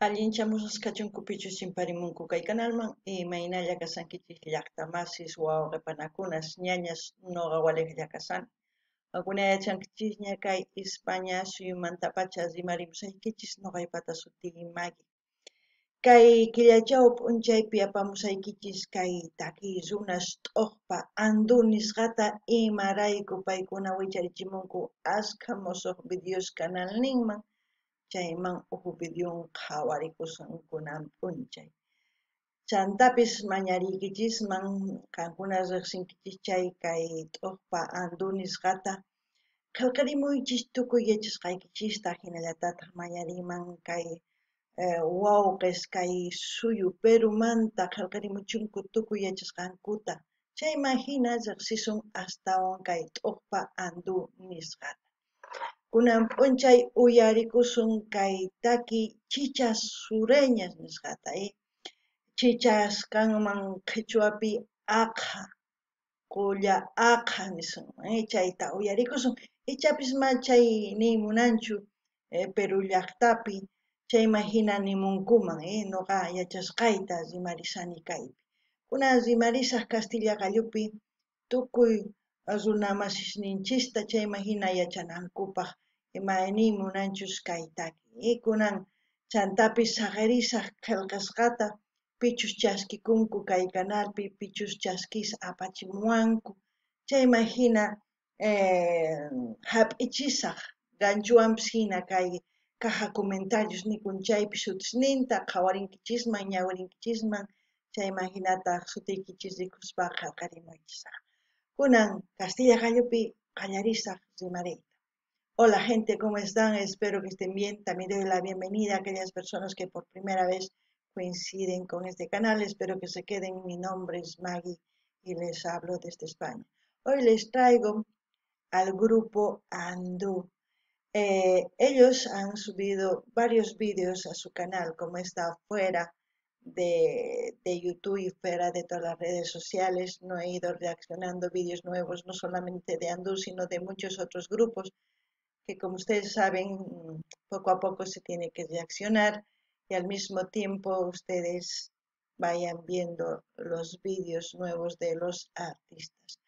Allinchamusqachunku pichus chimparimunku kay kanalman, imaynalla kashankichis llaqtamasis wawqipanakunas ñañas noqa walejlla kashani. Qankuna yachankichisña kay España suyumantapacha rimarimusaykichis noqaypata sutiy Maggie. Kay killachaw p'unchaypi apamusaykichis kay takiy runas t'oqpa Andú nisqata imarayku paykuna wicharichimunku askha mosoq videos kanalninman chayman uj videon qhawarikusun kunan p'unchay. Chantapis mañariykichisman qankuna riqsinkichis chay kay t'oqpa Andú nisqata qhelqarimuychis tukuy yachasqaykichista hinallatataq mañariyman kay wawqis kay suyu Perumanta qhelqarimuchunku tukuy yachasqankuta chayman hina riqsisun astawan kay t'oqpa Andú nisqata. Kunan p'unchay uyarikusun kay taki chichas sureñas nisqata, chichas kanman qhichwapi aqha, qulla aqha nisunman, chayta uyarikusun. Ichapis ma chay niy munanchu Perú llaqtapi chayman hina nimunkuman, noqa yachasqayta rimarishani kaypi. Kunan rimarisaq kastilla qallupi tukuy runamasisninchista chayman hina yachanankupaq ima niy munanchus kay taki. Kunan chantapis saqerisaq qhelqasqata pichus chaskikunku kay kanalpi, pichus chaskis apachimuwanku chayman hina hap'ichisaq ganchuwanpis hina kay caja comentarios nikun chaypi sutisninta qhawarinkichisman ñawirinkichisman chayman hinataq sutiykichis rikuspa qhelqarimuychis. Kunan kastilla qallupi qallarisaq rimariyta. Hola gente, ¿cómo están? Espero que estén bien. También doy la bienvenida a aquellas personas que por primera vez coinciden con este canal. Espero que se queden. Mi nombre es Maggie y les hablo desde España. Hoy les traigo al grupo Andú. Ellos han subido varios vídeos a su canal, como está fuera de YouTube y fuera de todas las redes sociales. No he ido reaccionando vídeos nuevos, no solamente de Andú, sino de muchos otros grupos que, como ustedes saben, poco a poco se tiene que reaccionar y al mismo tiempo ustedes vayan viendo los vídeos nuevos de los artistas.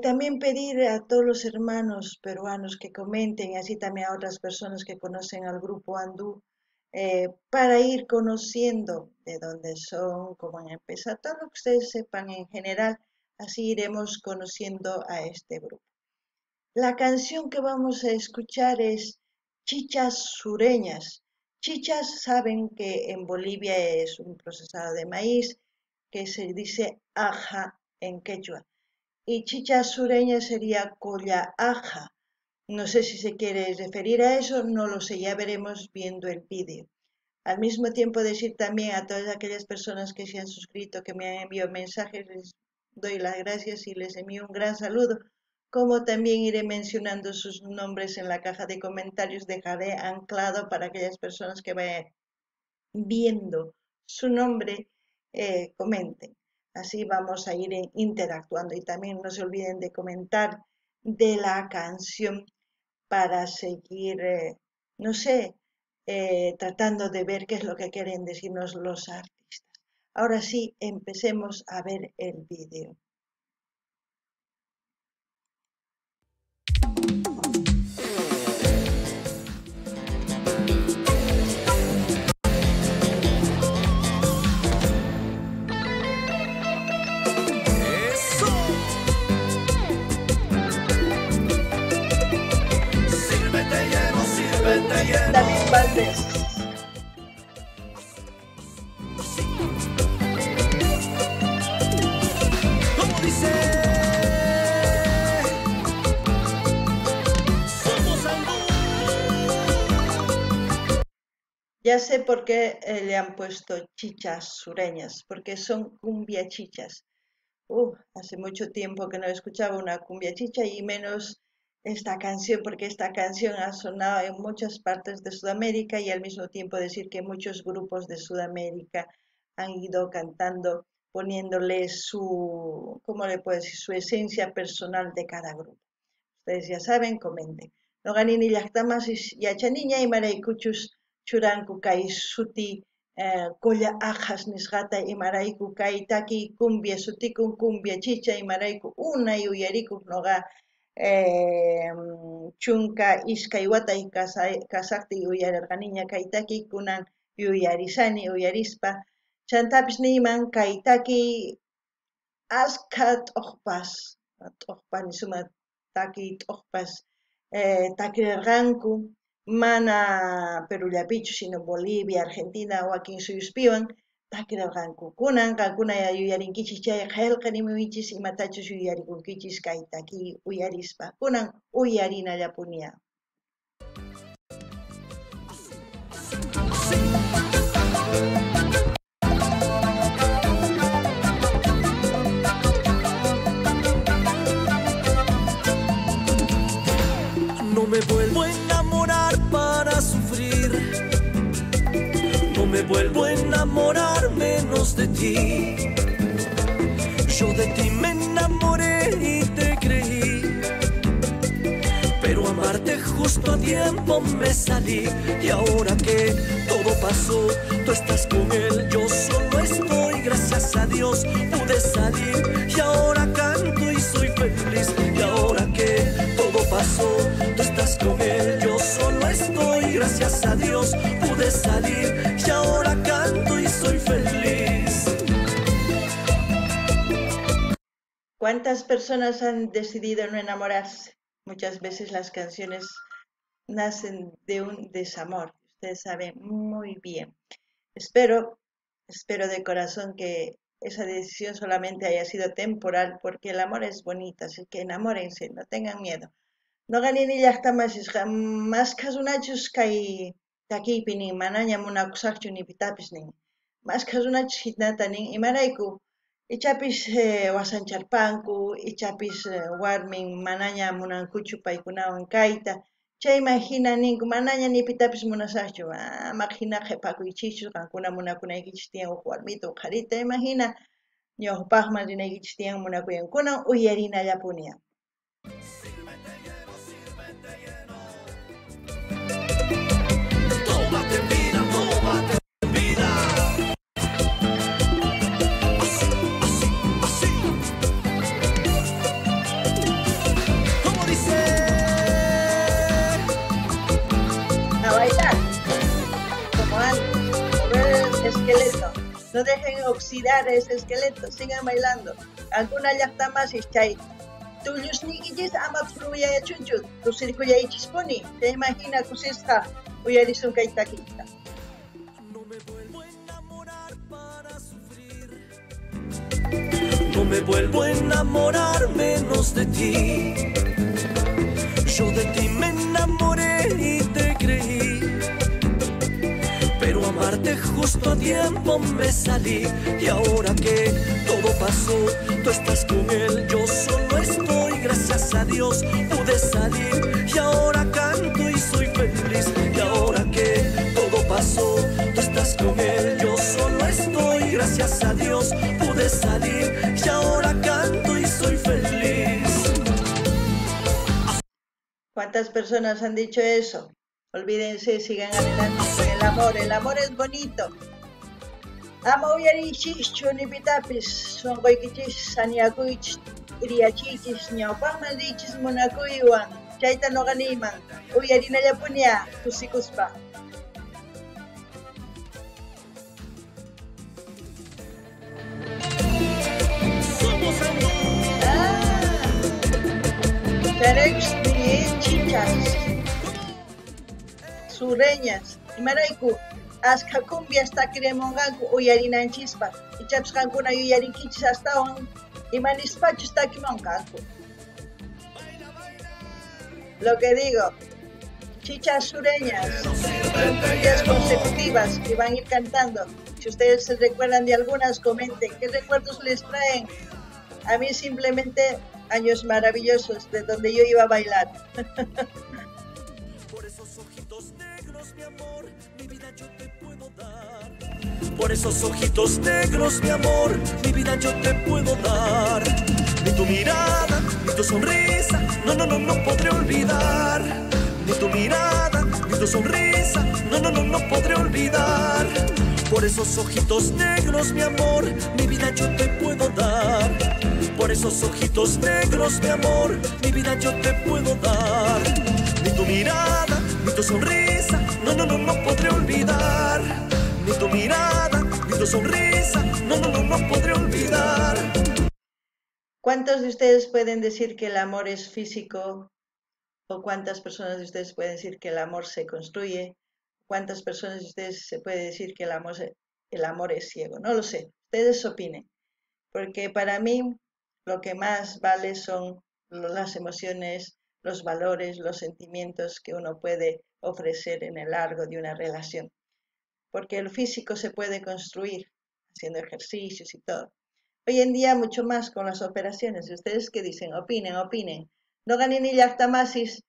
También pedir a todos los hermanos peruanos que comenten, así también a otras personas que conocen al grupo Andú, para ir conociendo de dónde son, cómo han empezado, todo lo que ustedes sepan en general, así iremos conociendo a este grupo. La canción que vamos a escuchar es Chichas Sureñas. Chichas, saben que en Bolivia es un procesado de maíz que se dice aja en quechua. Y chichas sureñas sería colla aja. No sé si se quiere referir a eso, no lo sé, ya veremos viendo el vídeo. Al mismo tiempo decir también a todas aquellas personas que se han suscrito, que me han enviado mensajes, les doy las gracias y les envío un gran saludo. Como también iré mencionando sus nombres en la caja de comentarios, dejaré anclado para aquellas personas que vayan viendo su nombre, comenten. Así vamos a ir interactuando y también no se olviden de comentar de la canción para seguir, no sé, tratando de ver qué es lo que quieren decirnos los artistas. Ahora sí, empecemos a ver el vídeo. David Valdés. ¿Cómo dice? Somos Andú. Ya sé por qué le han puesto chichas sureñas, porque son cumbia chichas. Hace mucho tiempo que no escuchaba una cumbia chicha y menos esta canción, porque esta canción ha sonado en muchas partes de Sudamérica y al mismo tiempo decir que muchos grupos de Sudamérica han ido cantando, poniéndole su, ¿cómo le puedo decir?, su esencia personal de cada grupo. Ustedes ya saben, comenten. Noqanini llaqtamasis yachaniña imaraykuchus churanku kay suti Kolla Aqhas nisqata, imarayku kay takiy cumbia sutikun, cumbia chicha, imarayku unay uyarikuq noqa 12 watay kasaqtiy uyarirqaniña kay takiy, kunan yuyarisani uyarispa. Chantapis niyman kay takiy askha t'uqpas, t'uqpa nisuma takiy t'uqpas takirirqanku, mana Perullapichu, sino Bolivia, Argentina, wakin suyuspiwan takirirqanku. Kunan qankuna yuyarinkichis chay qillqarimuychis imatachus yuyarikunkichis kay takiy uyarispa. Kunan uyarinallapuniya. No me vuelvo a enamorar para sufrir, no me vuelvo a enamorar menos de ti. Yo de ti me enamoré y te creí, pero amarte justo a tiempo me salí. Y ahora que todo pasó, tú estás con él, yo solo estoy. Gracias a Dios pude salir y ahora canto y soy feliz. Y ahora que todo pasó, tú estás con él, yo solo estoy. Gracias a Dios pude salir y ahora canto y soy feliz. ¿Cuántas personas han decidido no enamorarse? Muchas veces las canciones nacen de un desamor. Ustedes saben muy bien. Espero de corazón que esa decisión solamente haya sido temporal, porque el amor es bonito, así que enamórense, no tengan miedo. No ganini llaqta masisqa, maskhasunachus kay takiypi nin, manaña munakusaqchu ni pitapis nin. Maskhasunachus hinata nin, imarayku ichapis wasancharpanku, ichapis warmin manaña munankuchu paykunawan kayta. Chayman hina ninku, manaña ni pitapis munasaqchu, ama hina qhipakuychikchu, qankuna munakunaykichis tiyan huk warmita huk qharita, imagina ñawpaqman rinaykichis tiyan munakuyankunan uyarinallapuniya. Tómate vida, tómate vida. Así, así, así. ¿Cómo dice? A bailar, como antes, mover el esqueleto. No dejen oxidar ese esqueleto, sigan bailando. Alguna llaqta más chay. Tullusniykichis ama t'uruyayachunchu, tusirkuyaychispuni. Te imagina kusisqa uyarisun kay takiyta. No me vuelvo a enamorar para sufrir. No me vuelvo a enamorar menos de ti. Yo de ti me enamoré y te creí, pero amarte justo a tiempo me salí. Y ahora que todo pasó, tú estás con él, yo solo estoy. Gracias a Dios pude salir y ahora canto y soy feliz. Y ahora que todo pasó, tú estás con él, yo solo estoy. Gracias a Dios pude salir y ahora canto y soy feliz. ¿Cuántas personas han dicho eso? Olvídense, sigan adelante con el amor. El amor es bonito. Ama uyariychischu ni pitapis, sunquykichis saniakuychis, iriachichis, ñawpaqman riychis munakuywan. Chayta noqa niyman, uyarinallapunia kusikuspa. Somos amor. Charex chichas sureñas, imarayku askha cumbias takiremunqanku uyarinanchispaq, ichapis qankuna yuyarinkichis astawan imanispachus takimunqanku. Lo que digo, chichas sureñas, son cumbias consecutivas que van a ir cantando. Si ustedes se recuerdan de algunas, comenten qué recuerdos les traen. A mí simplemente años maravillosos de donde yo iba a bailar. Por esos ojitos negros, mi amor, mi vida yo te puedo dar. Por esos ojitos negros, mi amor, mi vida yo te puedo dar. Ni tu mirada, ni tu sonrisa, no, no, no, no podré olvidar. Ni tu mirada, ni tu sonrisa, no. no, no, no, no podré olvidar. Por esos ojitos negros, mi amor, mi vida yo te puedo dar. Por esos ojitos negros, mi amor, mi vida yo te puedo dar. Ni tu mirada, ni tu sonrisa, no, no, no, no podré olvidar. Ni tu mirada, ni tu sonrisa, no, no, no, no podré olvidar. ¿Cuántos de ustedes pueden decir que el amor es físico? ¿O cuántas personas de ustedes pueden decir que el amor se construye? ¿Cuántas personas de ustedes se puede decir que el amor es ciego? No lo sé, ustedes opinen. Porque para mí lo que más vale son las emociones, los valores, los sentimientos que uno puede ofrecer en el largo de una relación. Porque el físico se puede construir haciendo ejercicios y todo. Hoy en día mucho más con las operaciones. ¿Ustedes qué dicen? Opinen, opinen. No ganen ni llaqtamasis.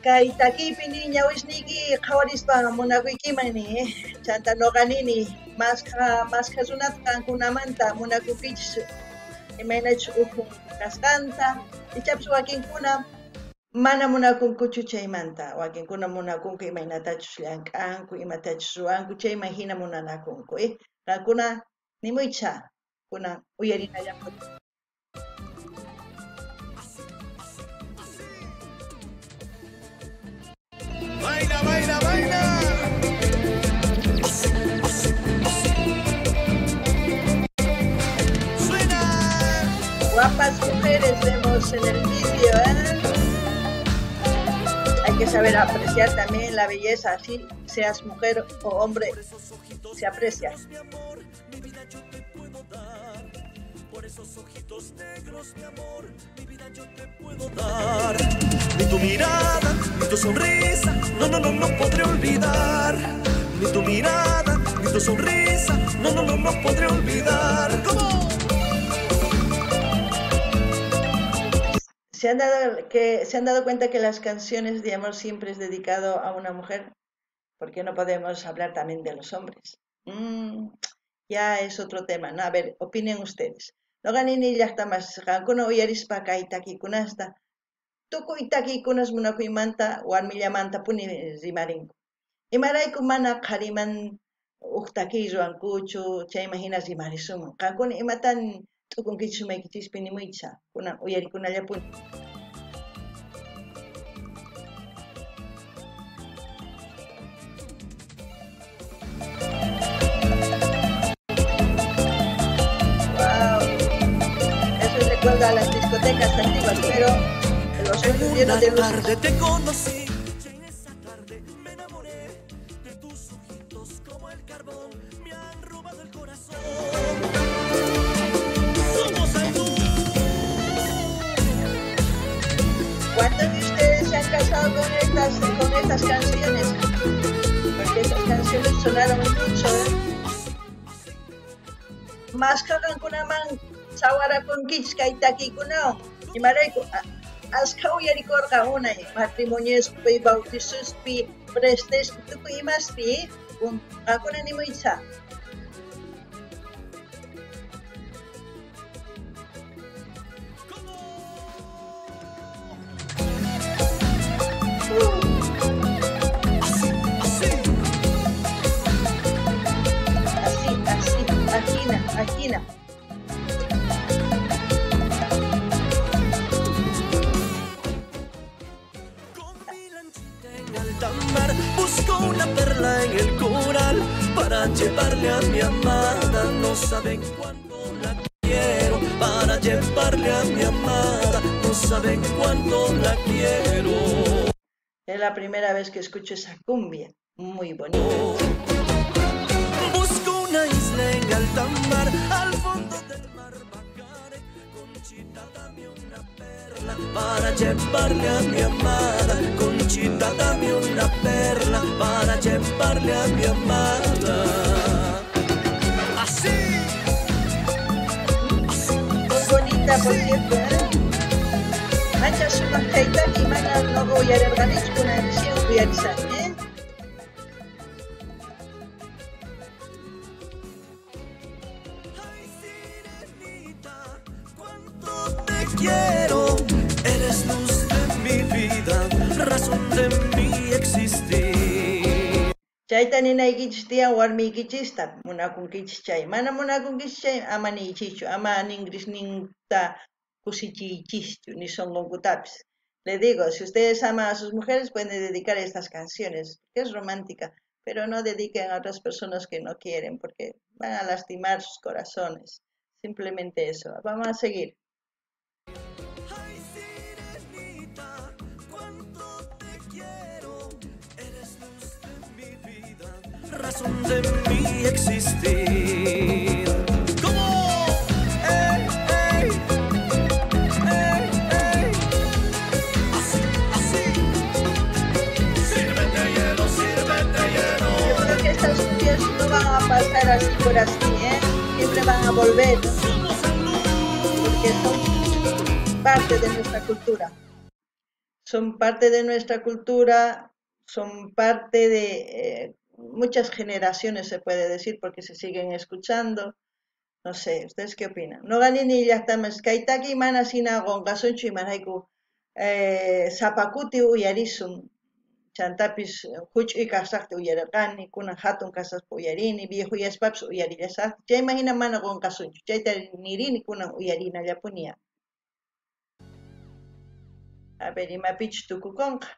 Kay takipi niña wisniki qhawarispa munakuykimani, chanta no ganini maskha runata qankunamanta munakukichis imaynachus ukhun kasqanta ichapas wakinkuna mana munakunkuchu chaymanta, wakinkuna munakunku imaynatachus llank'anku, imatachus ruwanku, chayman hina munanakunku, Qankuna nimuycha kunan uyarinallapuni. Baila, baila, baila. Así, así, así. Suena. Guapas mujeres vemos en el vídeo, ¿eh? Hay que saber apreciar también la belleza, así seas mujer o hombre, se aprecia. Por esos ojitos negros, mi amor, mi vida yo te puedo dar. Ni tu mirada, ni tu sonrisa, no, no, no, no podré olvidar. Ni tu mirada, ni tu sonrisa, no, no, no, no podré olvidar. ¿Cómo? ¿Se han dado cuenta que las canciones de amor siempre es dedicado a una mujer? ¿Por qué no podemos hablar también de los hombres? Ya es otro tema, ¿no? A ver, opinen ustedes. No ganini llaqtamas qankuna uyarispa kay takikunasta, tukuy takikunas munakuymanta warmillamantapuni rimarinku. Imarayku mana qhariman uj takiy ruwankuchu, chayman hina rimarisunman. Qankuna imatan t'ukunkichis sumaykichispi nimuycha, kunan uyarikunallapuni. A las discotecas antiguas, pero los ojos llenos de luces. Tarde te conocí, y en esa tarde me enamoré de tus ojitos como el carbón, me han robado el corazón. Somos tú. ¿Cuántos de ustedes se han casado con estas canciones? Porque estas canciones sonaron mucho, ¿eh? Más qankunaman sawarakunkichis kay takikunawan, imarayku askha uyarikurqa unay matrimoniospi, bautizospi, prestespi, tukuy imaspi, qankuna nimuycha. Así, así, ajina, ajina. Busco una perla en el coral para llevarle a mi amada, no sabe cuánto la quiero. Para llevarle a mi amada, no sabe cuánto la quiero. Es la primera vez que escucho esa cumbia, muy bonita. Busco una isla en alta mar, al fondo del mar bajaré. Conchita, dame una perla para llevarle a mi amada. Conchita, dame una perla para llevarle a mi amada. Así. Así. Muy bonita, por cierto, ¿eh? Ancha sumaq kaytaki mana noqa uyarirqanichu kunan uyarisani, ¿eh? Ay, sirenita, cuánto te quiero. Eres luz de mi vida, razón de mi existir. Chayta ninaykichis tiyan warmiykichista munakunkichis chay. Mana munakunkichis chay ama niychischu, ama ningrisninta kusichiychischu, ni sonqonkutapis. Le digo, si ustedes aman a sus mujeres pueden dedicar estas canciones, porque es romántica, pero no dediquen a otras personas que no quieren, porque van a lastimar sus corazones. Simplemente eso. Vamos a seguir. Ay, sirenita, cuánto te quiero, eres luz de mi vida, razón de mi existir. ¿Cómo? ¡Ey, ey! ¡Ey, ey! Así, así. Sírvete hielo, sírvete hielo. Yo creo que estas cumbias no van a pasar así por así, ¿eh? Siempre van a volver, porque son parte de nuestra cultura. Son parte de nuestra cultura, son parte de muchas generaciones, se puede decir, porque se siguen escuchando. No sé, ¿ustedes qué opinan? Noqa nini llaqtamas kay taki mana hina qunqasunchu imarayku sapa kuti uyarisun chantapis huch'uy kashaqta uyararqani, kunan hatun kashaspa uyarini, viejuyaspapis uyarillasaqta, chayman hina mana qunqasunchu, chayta nirini kunan uyarinallapuniya. A ver, imapichus tukukunqa.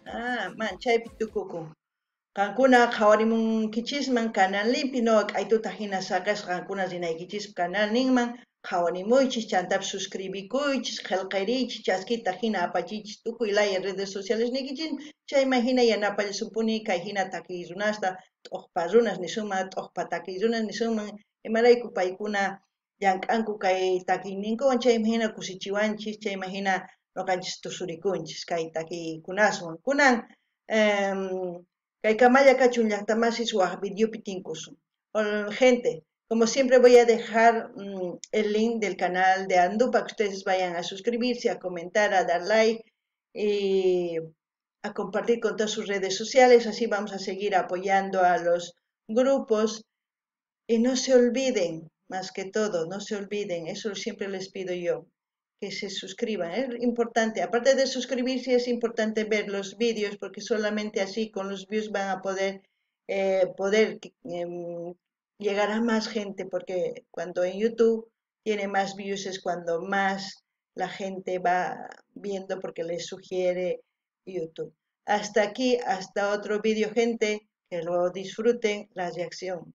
Ah, man, chaypi tukukun. Qankuna qhawarimunkichisman canalninpi, noqa k'aytuta hina saqesqa qankuna rinaykichispa canalninman, qhawarimuychis, chantapis suscribikuychis, qillqariychis, chaskita hina apachiychis tukuy laya redes sociales niykichis, chayman hina yanapallasunpuni kay hina takiy runasta, t'uqpa runas nisunman, t'uqpa takiy runas nisunman, imarayku paykuna llank'anku kay takiyninkuwan, chayman hina kusichiwanchis, chayman hina noqanchis tusurikunchis kay takiykunaswan. Kunan kay kamalla kachun llaqtamasis waj videopi tinkusun. Gente, como siempre voy a dejar el link del canal de Andú para que ustedes vayan a suscribirse, a comentar, a dar like y a compartir con todas sus redes sociales. Así vamos a seguir apoyando a los grupos. Y no se olviden, más que todo, no se olviden, eso siempre les pido yo, que se suscriban. Es importante, aparte de suscribirse, es importante ver los vídeos, porque solamente así con los views van a poder llegar a más gente, porque cuando en YouTube tiene más views es cuando más la gente va viendo, porque les sugiere YouTube. Hasta aquí, hasta otro vídeo, gente, que lo disfruten la reacción.